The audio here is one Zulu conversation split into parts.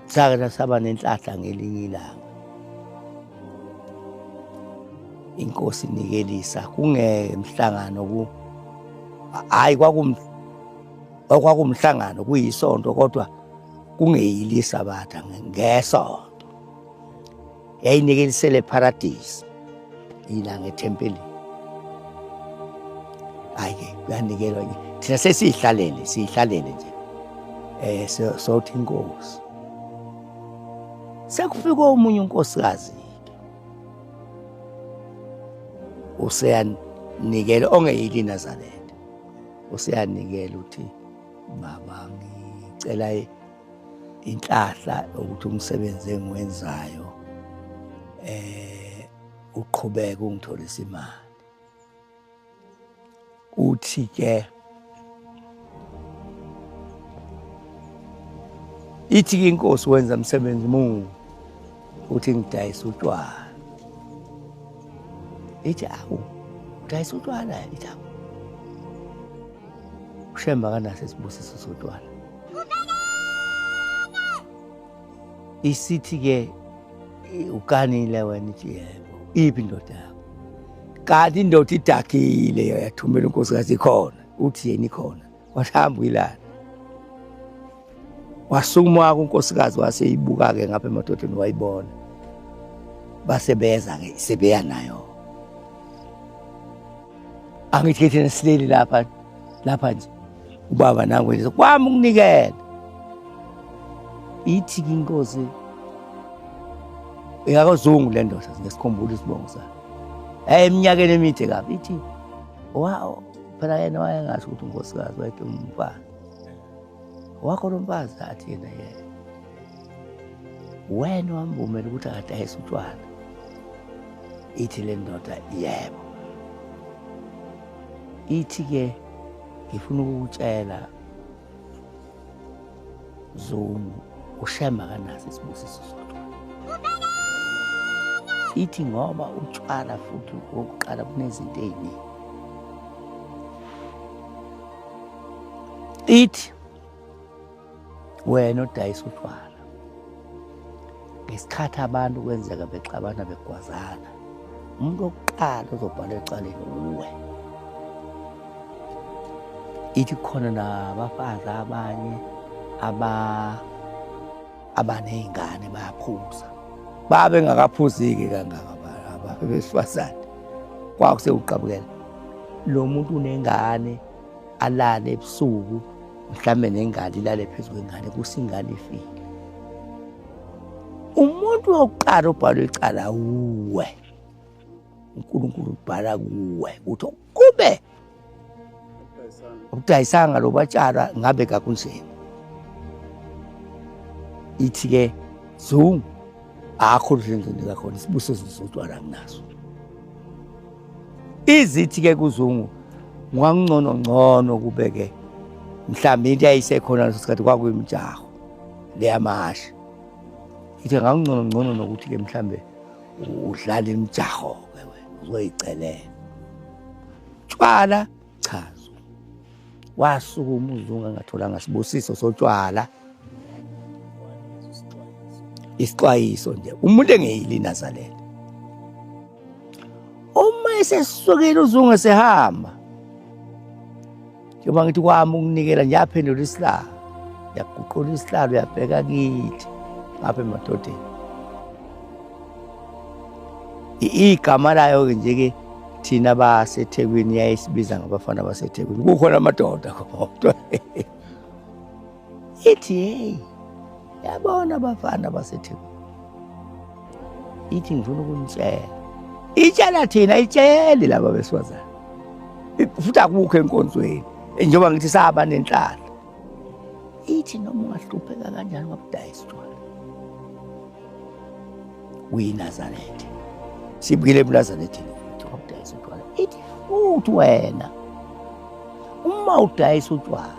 Sake saba nenhlahla ngelinye ilanga. Inkosi inikelisa kungemhlangano ku hayi kwakum kwakumhlangano kuyisonto kodwa kungeyili isabatha ngesonto. Yayinikelisele eparadise ilanga ethempelini. Hayi ke kuyanikelwa nje. Thina sesihlalele sihlalele nje. Eh sothi inkosi. Sekufika omunye unkosikazi ke. Useyanikela ongeyili Nazaretha. Useyanikela uthi baba ngicela inhlahla ukuthi umsebenzi engiwenzayo eh uqhubeke ungitholisa imali. Uthi ke ithi ke inkosi wenza umsebenzi muni uthi ngidayisa utshwala. Ithi awu udayisa utshwala, ithi awu uShembe akanaso isibusiso sotshwala. Isithi ke ukanile wena, ithi yebo, iphi indoda yakho? Kanti indoda idakile yathumela unkosikazi ikhona, uthi yena ikhona, wahamba uyilala. Wasukuma unkosikazi waseyibuka-ke ngapha emadodeni wayibona, base beza-ke sebeya nayo. Angithi ke thina sileli lapha lapha nje ubaba nangu nje kwami ukunikela. Ithi ke inkosi eyakwaZungu le ndoda ngesikhumbula isibongo sayo eminyakeni emide kabi, ithi wow, phela yena wayengasho ukuthi unkosikazi wayethi umfana wakho lo mfazi, athi yena yena wena wamvumela ukuthi akadayise utshwala. Ithi le ndoda yebo. Ithi ke ngifuna ukukutshela Zungu, uShembe akanaso isibusiso sotshwala. Ithi ngoba utshwala futhi wokuqala kunezinto ey'ningi. Ithi wena odayisa utshwala ngesikhathi abantu kwenzeka bexabana begwazana, umuntu wokuqala ozobhala ecaleni uwe. Ithi khona nabafazi abanye abaney'ngane bayaphuza, babengakaphuziki kangaka besifazane, kwakusekuqabukela lo muntu unengane alale ebusuku mhlambe nengane ilale phezu kwengane kusingane ifile. Umuntu wokuqala obhalwe icala uwe, uNkulunkulu ubhala kuwe ukuthi kube ukudayisanga lo batshalwa ngabe kakunjena. Ithi ke Zungu akho lendlela khona isibusiso sotshwala nginaso. Izithi ke kuZungu ngangcono ngcono kube ke mhlawumbe into yayisekhona leso sikhathi kwakuyimijaho leyamahashi. Ithi ngangcono ngcono nokuthi ke mhlawumbe udlala imijaho ke wena uzoyicelela. Tshwala cha Zungu. Wasukuma uZungu angatholanga sibusiso sotshwala. Isixwayiso nje umuntu engeyili iNazaretha. Uma esesukile uZungu esehamba, njengoba ngithi kwami ukunikela nje, yaphendula isihlalo, yaguqula isihlalo yabheka kithi ngapha emadodeni. Igama layo-ke nje-ke thina baseThekwini yayisibiza ngabafana baseThekwini, kukhona amadoda kodwa. Ithi hey, yabona abafana baseThekwini, ithi ngifuna ukunitshela, itshela thina, itsheli laba besifazane, futhi akukho enkonzweni njengoba ngithi saba nenhlahla. Ithi noma ungahlupheka kanjani ungabudayisa utshwala, uyiNazaretha, sibukile ebuNazaretheni ukuthi ungabudayisa utshwala. Ithi futhi wena uma udayisa utshwala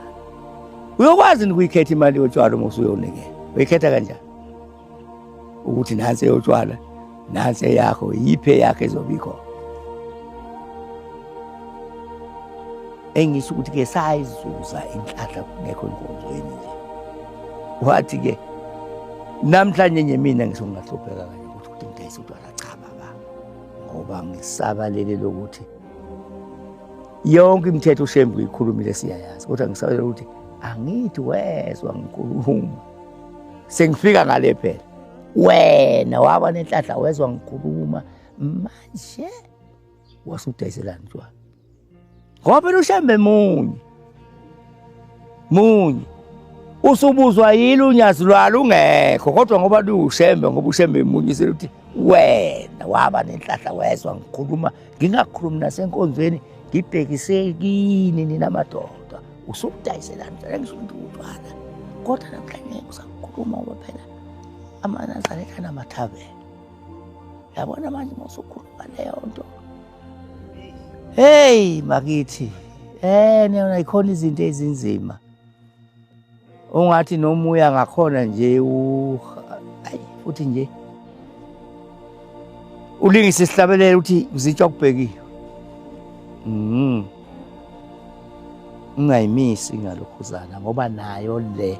uyokwazi ukuyikhetha imali yotshwala uma usuyonikela. Uyikhetha kanjani ukuthi nansi eyotshwala nansi eyakho, yiphi eyakho ezobe ikhona? Engisho ukuthi ke sayizuza inhlanhla kungekho enkonzweni nje. Wathi ke Namhlanje nje mina ngisho ngingahlupheka kanye ukuthi ukuthi ngidayise utshwala, cha baba, ngoba ngisaba leli lokuthi yonke imithetho uShembe uyikhulumile siyayazi, kodwa ngisaba ukuthi angithi wezwa ngikhuluma sengifika ngale phela wena waba nenhlanhla wezwa ngikhuluma manje wasudayiselani utshwala, ngoba phela uShembe munye munye usubuzwa yilo unyazi lwalo ungekho, kodwa ngoba luwuShembe, ngoba uShembe munye seluthi wena waba nenhlahla wezwa ngikhuluma ngingakhulumi nasenkonzweni ngibhekise kini nina madoda, usukudayiselani mhlawumbe ngisho ukuthi utshwala, kodwa namhlanje ngeke usakhuluma ngoba phela amaNazaretha anamathaveni. Yabona manje uma usukhuluma leyo nto, hey makithi, niyona ikhona izinto ezinzima ungathi noma uya ngakhona nje ayi futhi nje ulingise isihlabelelo uthi uzitsha kubhekiwe. Ungayimisi ngalokhuzana ngoba nayo le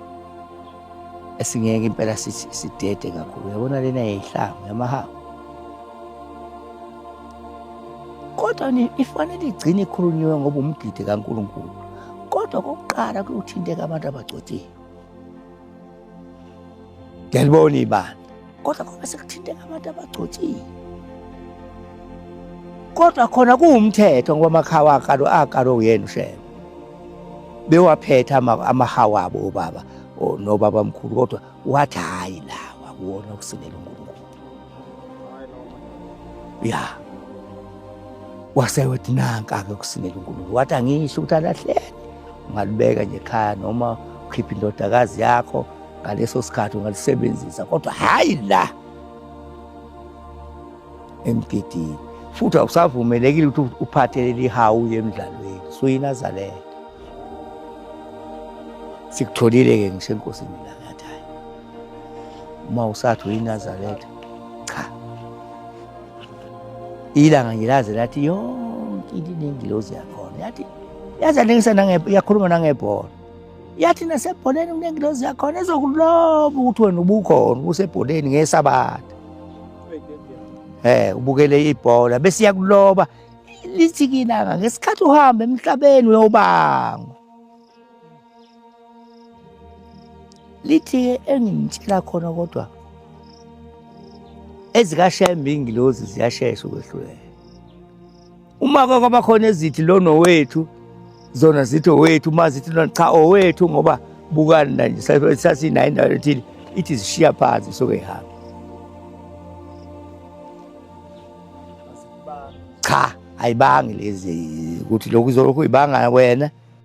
esingeke impela sithi sidede kakhulu, uyabona lena yayihlangu yamahawu, kodwa ifanele igcine ikhulunyiwe ngoba umgidi kaNkulunkulu, kodwa kokuqala kuyothinteka abantu abagcotshiwe. Ngiyalibona ibandla, kodwa ngoba sekuthinteka abantu abagcotshiwe, kodwa khona kuwumthetho ngoba amakhawa akalo akalo uyena uShembe bewaphethe amahawu abo obaba nobaba mkhulu, kodwa wathi hayi lawa kuwona ukusinela uNkulunkulu. Ya wasewethi nanka-ke ukusinela uNkulunkulu, wathi angisho ukuthi alahlele, ungalibeka nje ekhaya noma ukhiphe indodakazi yakho ngaleso sikhathi ungalisebenzisa, kodwa hhayi la emgidini. Futhi awusavumelekile ukuthi uphathe leli hawu uye emdlalweni, suyinazaletha. Sikutholile-ke ngisho enkosini la, ngathi hhayi uma usathi uyinazaretha, cha ilanga nje laze lathi yonke into inengilozi yakhona, yathi yaze yalingisa yakhuluma nangebhola, yathi nasebholeni kunengilozi yakhona ezokuloba ukuthi wena ubukhona ubusebholeni ngesabatha, ubukele ibhola bese iyakuloba, lithi kilanga ngesikhathi uhamba emhlabeni uyobangwa. Lithi-ke engimtshela khona, kodwa ezikaShembe ingilozi ziyashesha ukwehluleka. Uma ke kwaba khona ezithi lona owethu, zona zithi owethu, uma zithi lona cha owethu, ngoba bukani la nje sasinayo indawo ethile ithi zishiya phansi isuke ihamba. Cha ayibangi lezi ukuthi lokhu izolokhu ibanga wena.